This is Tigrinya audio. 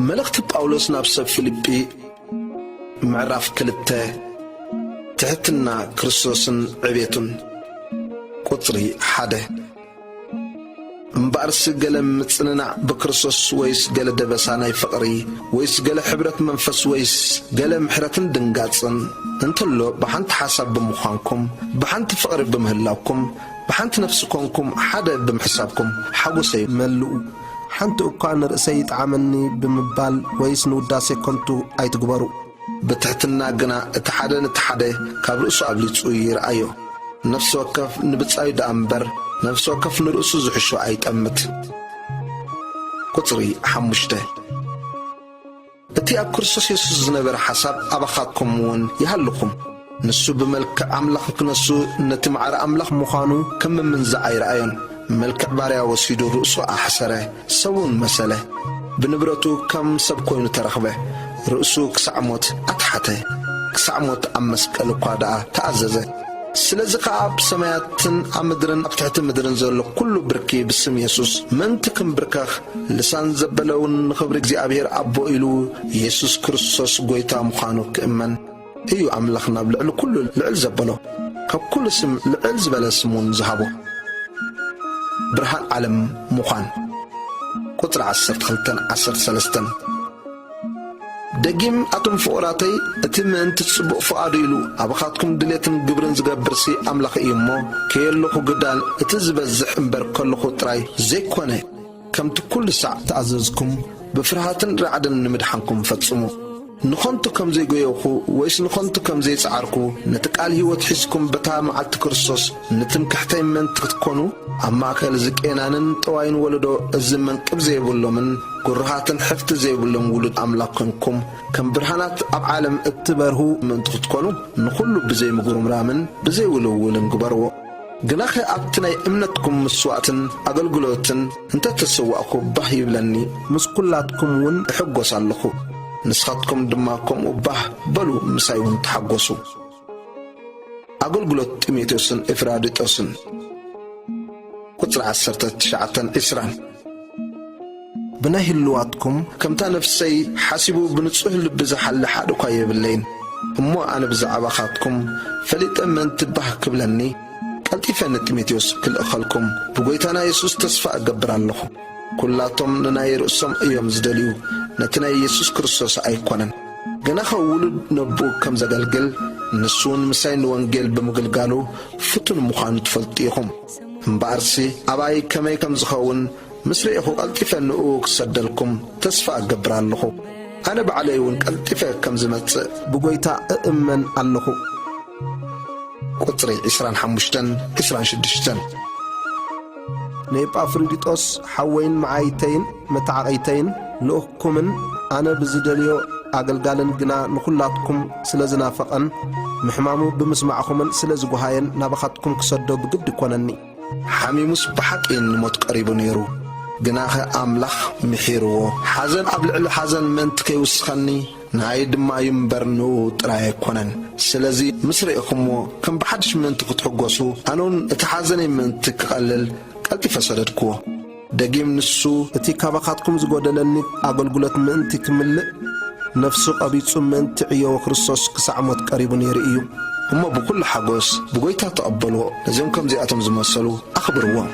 መልእኽቲ ጳውሎስ ናብ ሰብ ፊልጲ ምዕራፍ ክልተ። ትሕትና ክርስቶስን ዕቤቱን። ቁጽሪ ሓደ። እምበኣርሲ ገለ ምጽንናዕ ብክርስቶስ ወይስ ገለ ደበሳ ናይ ፍቕሪ ወይስ ገለ ሕብረት መንፈስ ወይስ ገለ ምሕረትን ድንጋጽን እንተሎ ብሓንቲ ሓሳብ ብምዃንኩም ብሓንቲ ፍቕሪ ብምህላውኩም ብሓንቲ ነፍሲ ኮንኩም ሓደ ብምሕሳብኩም ሓጎሰይ መልኡ። ሓንቲ እኳ ንርእሰይ ይጥዓመኒ ብምባል ወይስ ንውዳሴ ከንቱ ኣይትግበሩ። ብትሕትና ግና እቲ ሓደ ነቲ ሓደ ካብ ርእሱ ኣብሊጹ ይርኣዮ። ነፍሲ ወከፍ ንብጻዩ ደኣ እምበር፣ ነፍሲ ወከፍ ንርእሱ ዝሕሾ ኣይጠምት። ቁጽሪ ሓሙሽተ። እቲ ኣብ ክርስቶስ የሱስ ዝነበረ ሓሳብ ኣባኻትኩም እውን ይሃልኹም። ንሱ ብመልክዕ ኣምላኽ ክነሱ ነቲ ማዕረ ኣምላኽ ምዃኑ ከም ምምንዛዕ ኣይረኣዮን። መልክዕ ባርያ ወሲዱ ርእሱ ኣሕሰረ፣ ሰብውን መሰለ። ብንብረቱ ከም ሰብ ኮይኑ ተረኽበ። ርእሱ ክሳዕ ሞት ኣትሓተ። ክሳዕ ሞት ኣብ መስቀል እኳ ደኣ ተኣዘዘ። ስለዚ ከኣ ኣብ ሰማያትን ኣብ ምድርን ኣብ ትሕቲ ምድርን ዘሎ ኩሉ ብርኪ ብስም የሱስ ምእንቲ ክምብርከኽ፣ ልሳን ዘበለ እውን ንኽብሪ እግዚኣብሔር ኣቦ ኢሉ የሱስ ክርስቶስ ጐይታ ምዃኑ ክእመን እዩ። ኣምላኽ ናብ ልዕሊ ኩሉ ልዕል ዘበሎ፣ ካብ ኩሉ ስም ልዕል ዝበለ ስም እውን ዝሃቦ። ብርሃን ዓለም ምዃን። ቁጽሪ ዓሰርተ ክልተን ዓሰርተ ሰለስተን። ደጊም ኣቱም ፍቑራተይ፣ እቲ ምእንቲ ጽቡቕ ፍቓዱ ኢሉ ኣባኻትኩም ድሌትን ግብርን ዝገብርሲ ኣምላኽ እዩ እሞ፣ ከየለኹ ግዳን እቲ ዝበዝሕ እምበር ከለኹ ጥራይ ዘይኮነ፣ ከምቲ ኩሉ ሳዕ ተኣዘዝኩም፣ ብፍርሃትን ራዕድን ንምድሓንኩም ፈጽሙ። ንኸንቱ ከም ዘይጎየኹ ወይስ ንኸንቱ ከም ዘይጸዓርኩ፣ ነቲ ቃል ህይወት ሒዝኩም በታ መዓልቲ ክርስቶስ ንትምክሕተይ ምእንቲ ክትኮኑ፣ ኣብ ማእከል እዚ ቄናንን ጠዋይን ወለዶ፣ እዚ መንቅብ ዘይብሎምን ግሩሃትን ሕፍቲ ዘይብሎም ውሉድ ኣምላኽ ኮንኩም፣ ከም ብርሃናት ኣብ ዓለም እትበርሁ ምእንቲ ክትኮኑ፣ ንኹሉ ብዘይምጉርምራምን ብዘይውልውልን ግበርዎ። ግናኸ ኣብቲ ናይ እምነትኩም ምስዋእትን ኣገልግሎትን እንተ ተሰዋእኩ ባህ ይብለኒ፣ ምስ ኩላትኩም እውን እሕጎስ ኣለኹ። ንስኻትኩም ድማ ከምኡ ባህ በሉ፣ ምሳይ እውን ተሓጎሱ። ኣገልግሎት ጢሞቴዎስን ኤፍራዲጦስን። ቁጽሪ ዓሰርተ ትሽዓተን ዒስራን። ብናይ ህልዋትኩም ከምታ ነፍሰይ ሓሲቡ ብንጹህ ልቢ ዝሓሊ ሓደ እኳ የብለይን። እሞ ኣነ ብዛዕባኻትኩም ፈሊጠ ምእንቲ ባህ ክብለኒ፣ ቀልጢፈ ንጢሞቴዎስ ክልእኸልኩም ብጐይታና የሱስ ተስፋ እገብር ኣለኹ። ኵላቶም ንናይ ርእሶም እዮም ዝደልዩ፣ ነቲ ናይ የሱስ ክርስቶስ ኣይኮነን። ግናኸ ውሉድ ነቦኡ ከም ዘገልግል፣ ንሱ እውን ምሳይ ንወንጌል ብምግልጋሉ ፍቱን ምዃኑ ትፈልጡ ኢኹም። እምበኣርሲ ኣባይ ከመይ ከም ዝኸውን ምስ ርኤኹ ቀልጢፈ ንእኡ ክሰደልኩም ተስፋ እገብር ኣለኹ። ኣነ ባዕለይ እውን ቀልጢፈ ከም ዝመጽእ ብጐይታ እእመን ኣለኹ። ቁጽሪ ዒስራን ሓሙሽተን ዒስራን ሽዱሽተን። ንኤጳፍሮዲጦስ ሓወይን መዓይተይን መተዓቐይተይን ልኡኽኩምን ኣነ ብዝደልዮ ኣገልጋልን ግና ንኹላትኩም ስለ ዝናፈቐን ምሕማሙ ብምስማዕኹምን ስለ ዝጓሃየን ናባኻትኩም ክሰዶ ብግዲ ኮነኒ። ሓሚሙስ ብሓቂ ንሞት ቀሪቡ ነይሩ፣ ግናኸ ኣምላኽ ምሒርዎ። ሓዘን ኣብ ልዕሊ ሓዘን ምእንቲ ከይውስኸኒ፣ ንኣይ ድማ እዩ እምበር ንኡ ጥራይ ኣይኮነን። ስለዚ ምስ ርኤኹምዎ ከም ብሓድሽ ምእንቲ ክትሕጎሱ፣ ኣነ እውን እቲ ሓዘነይ ምእንቲ ክቐልል ቀልጢፈ ሰደድክዎ። ደጊም ንሱ፣ እቲ ካባኻትኩም ዝጎደለኒ ኣገልግሎት ምእንቲ ክምልእ፣ ነፍሱ ቀቢጹ ምእንቲ ዕዮ ክርስቶስ ክሳዕ ሞት ቀሪቡ ነይሩ እዩ። እሞ ብኹሉ ሓጎስ ብጐይታ ተቐበልዎ። ነዚኦም ከምዚኣቶም ዝመሰሉ ኣኽብርዎም።